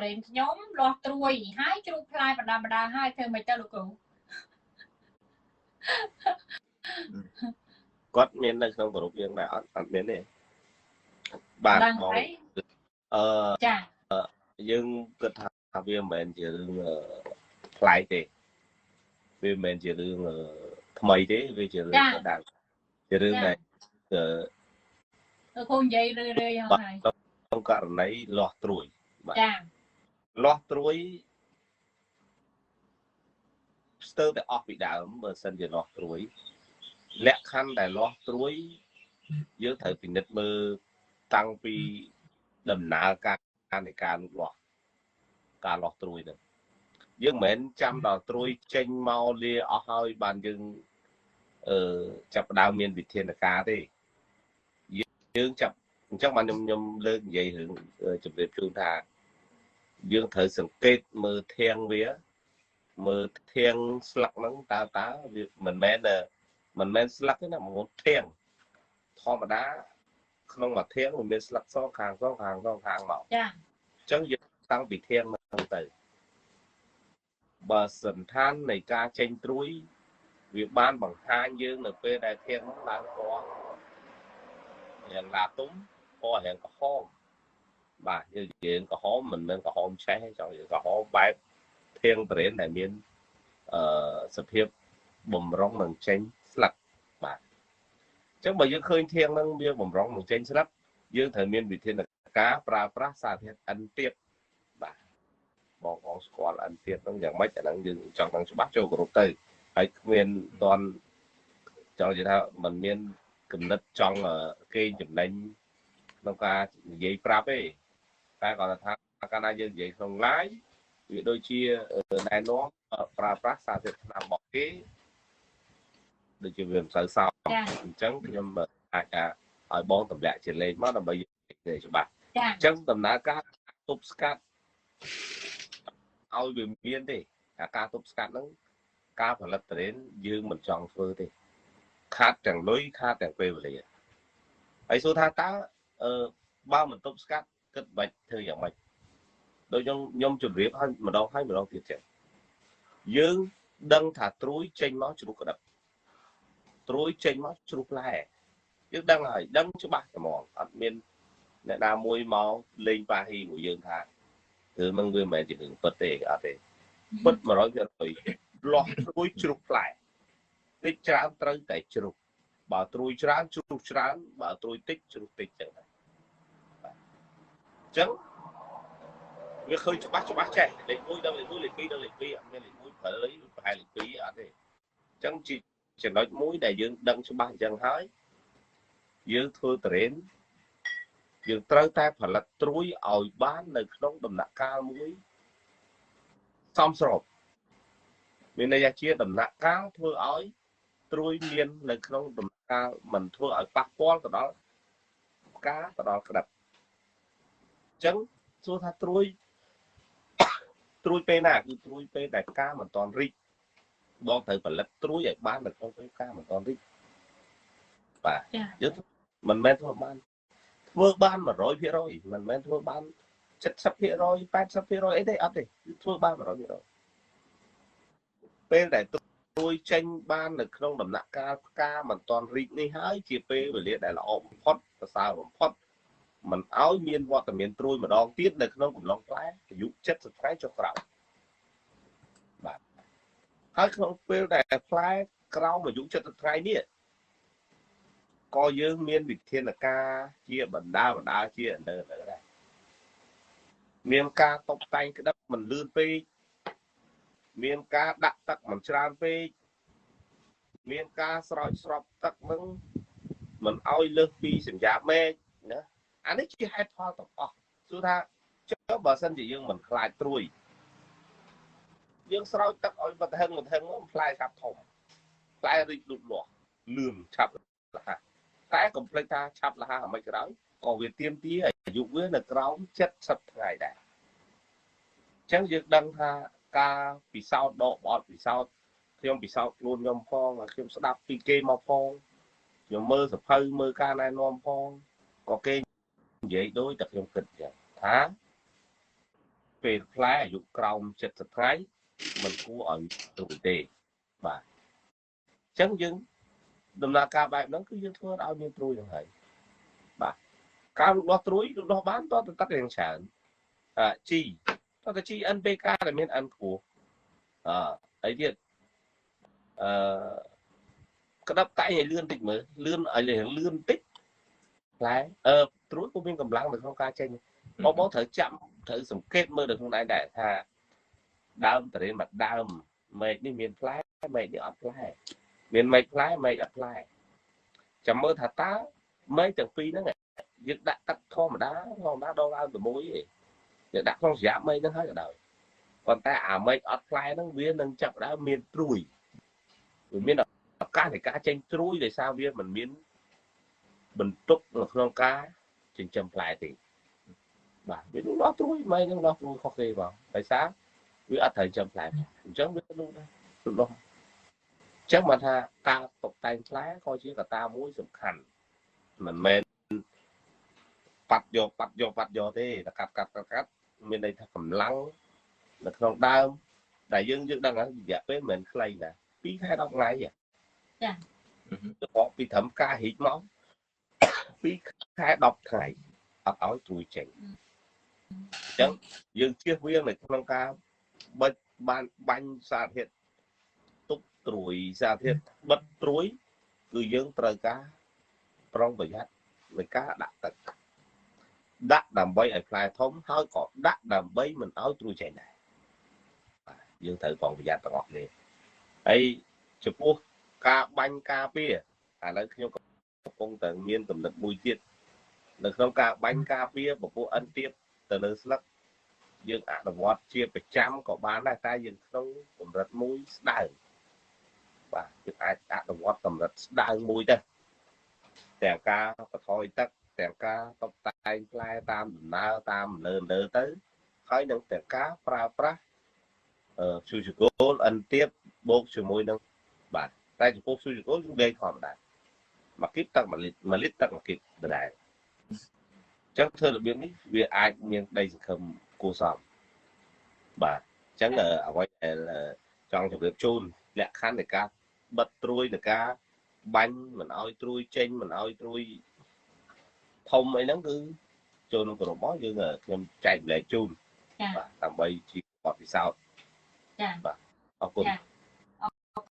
រេនខ្ញុំលាស់ត្រួយហើយជ្រូកផ្លែបដាបដាហើយធ្វើមិនទៅលោកគ្រូ គាត់មាននៅក្នុងក្រុមយើងដែរអត់អត់មានទេបាទបងអឺចាយើងគិតថាវាមិនមែនជារឿងប្លែកទេវាមិនមែនជារឿងថ្មីទេវាជារឿងដដែលជារឿងដែល លោកគ្រូនិយាយរឿយៗហ្នឹងហើយក្នុងករណីលាស់ត្រួយបាទចាលាស់ត្រួយស្ទើរតែអស់ពីដើមបើសិនជាលាស់ត្រួយលក្ខខណ្ឌដែលលាស់ត្រួយយើងត្រូវពិនិត្យមើលតាំងពីដំណើរការនៃការលូតលាស់ការលាស់ត្រួយហ្នឹងយើងមិនមែនចាំដល់ត្រួយចេញមកលាអស់ហើយបានយើងអឺចាប់ផ្ដើមមានវិធានការទេយើងចាប់អញ្ចឹងបានខ្ញុំលើកនិយាយរឿងជម្រាបជូនថាយើងត្រូវសង្កេតមើលធាងវាមើលធាងស្លឹកហ្នឹងតើវាមិនមែនស្លឹកទេណាបងប្អូនធាងធម្មតាក្នុងមួយធាងវាមានស្លឹកសងខាងសងខាងសងខាងមកចាអញ្ចឹងយើងតាំងពីធាងហ្នឹងទៅបើសន្តាននៃការចេញត្រួយវាបានបង្ហាញយើងនៅពេលដែលធាងហ្នឹងឡើងពណ៌រាងឡាទុំពណ៌រាងក្រហមបាទយើងក្រហមមិនមែនក្រហមឆេះចង់និយាយក្រហមបែបធាងត្រេនដែលមានអឺសភាពបំរុងនឹងចេញស្លឹកបាទអញ្ចឹងបើយើងឃើញធាងហ្នឹងវាបំរុងនឹងចេញស្លឹកយើងត្រូវមានវិធានការប្រើប្រាស់សារធាតុអិនទៀតបាទបងប្អូនស្គាល់អិនទៀតហ្នឹងយ៉ាងម៉េចអាហ្នឹងយើងចង់ដឹងច្បាស់ចូលគ្រប់ទៅហើយគ្មានតន់ចង់និយាយថាมันមានគំនិតចង់គេចំណេញក្នុងការនិយាយប្រាប់ទេតែគាត់ថាកាលណាយើងនិយាយក្នុង live វាដូចជាណែនាំប្រើប្រាស់សារធាតុថ្នាំរបស់គេដូចជាវាមិនសូវសមអញ្ចឹងខ្ញុំអាចថាឲ្យបងទម្លាក់ជាលេខមកដើម្បីនិយាយច្បាស់អញ្ចឹងដំណើរការទប់ស្កាត់ឲ្យវាមានទេអាការទប់ស្កាត់ហ្នឹងការផលិតត្រេនយើងមិនចង់ធ្វើទេខាតទាំងលុយខាតទាំងពេលវេលាហើយសួរថាតើបើមិនទប់ស្កាត់គិតបាច់ធ្វើយ៉ាងម៉េចដូចខ្ញុំជម្រាបឲ្យម្ដងហើយម្ដងទៀតចឹងយើងដឹងថាត្រួយចេញមកជ្រុះក្តាប់ត្រួយចេញមកជ្រុះផ្លែយើងដឹងហើយដឹងច្បាស់ហ្មងអត់មានអ្នកណាមួយមកលេងប៉ាហ៊ីមួយយើងថាគឺនឹងវាមិនមែនជារឿងពិតទេអត់ទេពិត100%លាស់ត្រួយជ្រុះផ្លែតិចច្រើនត្រូវតែជ្រុះបើត្រួយច្រើនជ្រុះច្រើនបើត្រួយតិចជ្រុះតិចចឹងដែរបាទអញ្ចឹងវាឃើញច្បាស់ចេះលេខ1ដល់លេខ1លេខ2ដល់លេខ2អត់មានលេខ1ប្រើលេខប្រហែលលេខ2អត់ទេអញ្ចឹងជាចំណុចមួយដែលយើងដឹងច្បាស់អញ្ចឹងហើយយើងធ្វើត្រេនយើងត្រូវតែផលិតត្រួយឲ្យបាននៅក្នុងដំណាក់កាលមួយសមស្របមានន័យថាជាដំណាក់កាលធ្វើឲ្យត្រួយមាននៅក្នុងដំណាក់កាលមិនធ្វើឲ្យប៉ះពាល់ទៅដល់ផ្កាទៅដល់ក្តាប់អញ្ចឹងសួរថាត្រួយពេលណាគឺត្រួយពេលដែលផ្កាមិនទាន់រីកបងត្រូវផលិតត្រួយឲ្យបាននៅក្នុងពេលផ្កាមិនទាន់រីកបាទយើងមិនមែនធ្វើបានធ្វើបាន100%មិនមែនធ្វើបាន70% 80%អីទេអត់ទេគឺធ្វើបាន100%ពេលដែលត្រួយចេញបាននៅក្នុងដំណាក់កាលផ្កាមិនទាន់រីកនេះហើយជាពេលវេលាដែលល្អបំផុតប្រសើរបំផុតមិនឲ្យមានវត្តមានត្រួយម្ដងទៀតនៅក្នុងកំឡុងផ្លែអាយុ70ថ្ងៃចុះក្រោយបាទហើយក្នុងពេលដែលផ្លែក្រោមអាយុ70ថ្ងៃនេះក៏យើងមានវិធានការជាបណ្ដាជានៅដែរមានការតុបតែងក្តាប់មិនលឿនពេកមានការដាក់ទឹកមិនច្រើនពេកមានការស្រោចស្រពទឹកនឹងមិនឲ្យលើសពីសញ្ញាមេឃណាអានេះជាហេតុផលទាំងអស់សួរថាចុះបើសិនជាយើងមិនខ្លាចត្រួយយើងស្រោចទឹកឲ្យបន្ថឹងផ្លែឆាប់ធំផ្លែរីកលូតលាស់លឿនឆាប់រហ័សតែកុំភ្លេចថាឆាប់រហ័សអ្មេចក៏ដោយក៏វាទាមទារអាយុវានៅក្រោម70ថ្ងៃដែរអញ្ចឹងយើងដឹងថាការពិសោធន៍ដកបត់ពិសោធន៍ខ្ញុំពិសោធន៍ខ្លួនខ្ញុំផងខ្ញុំស្ដាប់ពីគេមកផងខ្ញុំមើលសភៅមើលការណែនាំផងក៏គេនិយាយដូចតែខ្ញុំគិតអញ្ចឹងថា ពេលផ្លែអាយុក្រោម70ថ្ងៃមិនគួរឲ្យត្រួយទេបាទអញ្ចឹងយើងដំណើរការបែបហ្នឹងគឺយើងធ្វើឲ្យមានត្រួយហ្នឹងហើយបាទការលូតលាស់ត្រួយលូតលាស់បានតើទឹកយ៉ាងច្រើន G តើតែ G NPK ដែលមាន N ខ្ពស់អីទៀតអឺក្តាប់តែងឲ្យលឿនតិចមើលលឿនឲ្យលឿនតិចផ្លែត្រួយក៏មានកម្លាំងនៅក្នុងការចេញបងបងត្រូវចាំត្រូវសង្កេតមើលនៅខ្លួនឯងដែរថាដើមតរេនមួយដើមមែកនេះមានផ្លែមែកនេះអត់ផ្លែមានមែកផ្លែមែកអត់ផ្លែចាំមើលថាតើមែកទាំងពីរហ្នឹងយើងដាក់ទឹកធម្មតាធម្មតាដល់ឡើងតែមួយឯងយើងដាក់ក្នុងស្រាប់មែកហ្នឹងហើយក៏ដោយប៉ុន្តែអាមែកអត់ផ្លែហ្នឹងវានឹងចាប់ដើមមានត្រួយវាមានឱកាសនៃការចេញត្រួយដោយសារវាមិនមានបន្ទុកនៅក្នុងការចិញ្ចឹមផ្លែទេបាទវាលូតលាស់ត្រួយមែកហ្នឹងលាស់ត្រួយខុសគេបងដោយសារវាអត់ត្រូវចិញ្ចឹមផ្លែអញ្ចឹងវាលូតដែរលូតលាស់អញ្ចឹងបានថាការតុបតែងផ្លែក៏ជាកត្តាមួយសំខាន់មិនមែនប៉ាត់យកប៉ាត់យកប៉ាត់យកទេតែកាត់កាត់កាត់កាត់មានន័យថាកម្លាំងនៅក្នុងដើមដែលយើងដឹងហើយរយៈពេលមិនមែនខ្លីណា2ខែ10ថ្ងៃចាទៅបកពីត្រឹមការរីកមក2ខែ10ថ្ងៃអត់ឲ្យត្រួយចេញអញ្ចឹងយើងជៀសវាងនៅក្នុងការបិទបានបាញ់សារធាតុទប់ត្រួយសារធាតុបិទត្រួយគឺយើងត្រូវការប្រុងប្រយ័ត្ននៃការដាក់ទឹកដាក់ដើម្បីឲ្យផ្លែធំហើយក៏ដាក់ដើម្បីមិនឲ្យត្រួយចេញដែរបាទយើងត្រូវប្រុងប្រយ័ត្នទាំងអស់គ្នាហើយចំពោះការបាញ់ការពារឥឡូវខ្ញុំកំពុងតែមានកំណត់មួយទៀតនៅក្នុងការបាញ់ការពារពពួកអិនទៀបទៅលើស្លឹកយើងអនុវត្តជាប្រចាំក៏បានដែរតែយើងក្នុងកម្រិតមួយស្ដើងបាទយើងអាចអនុវត្តកម្រិតស្ដើងមួយទៅទាំងការបថយទឹកទាំងការតុបតែងផ្លែតាមដំណើរតាមលើលើទៅហើយនឹងទាំងការប្រើប្រាស់ស៊ូជគោលអិនទៀបបូកជាមួយនឹងបាទតែចំពោះស៊ូជគោលយើងលេងធម្មតាមួយគីបទឹក1លីត្រ1លីត្រទឹកមួយគីបដដែលអញ្ចឹងធ្វើរបៀបនេះវាអាចមានដីសង្ឃឹមគួរសមបាទអញ្ចឹងអ្វីដែលចង់ជម្រាបជូនលក្ខខណ្ឌនៃការបិទត្រួយនៃការបាញ់មិនឲ្យត្រួយចេញមិនឲ្យត្រួយធំអីហ្នឹងគឺចូលក្នុងក្រុមរបស់យើងខ្ញុំចែកម្លែកជូនបាទដើម្បីជាបទពិសោធន៍ចាបាទអរគុណ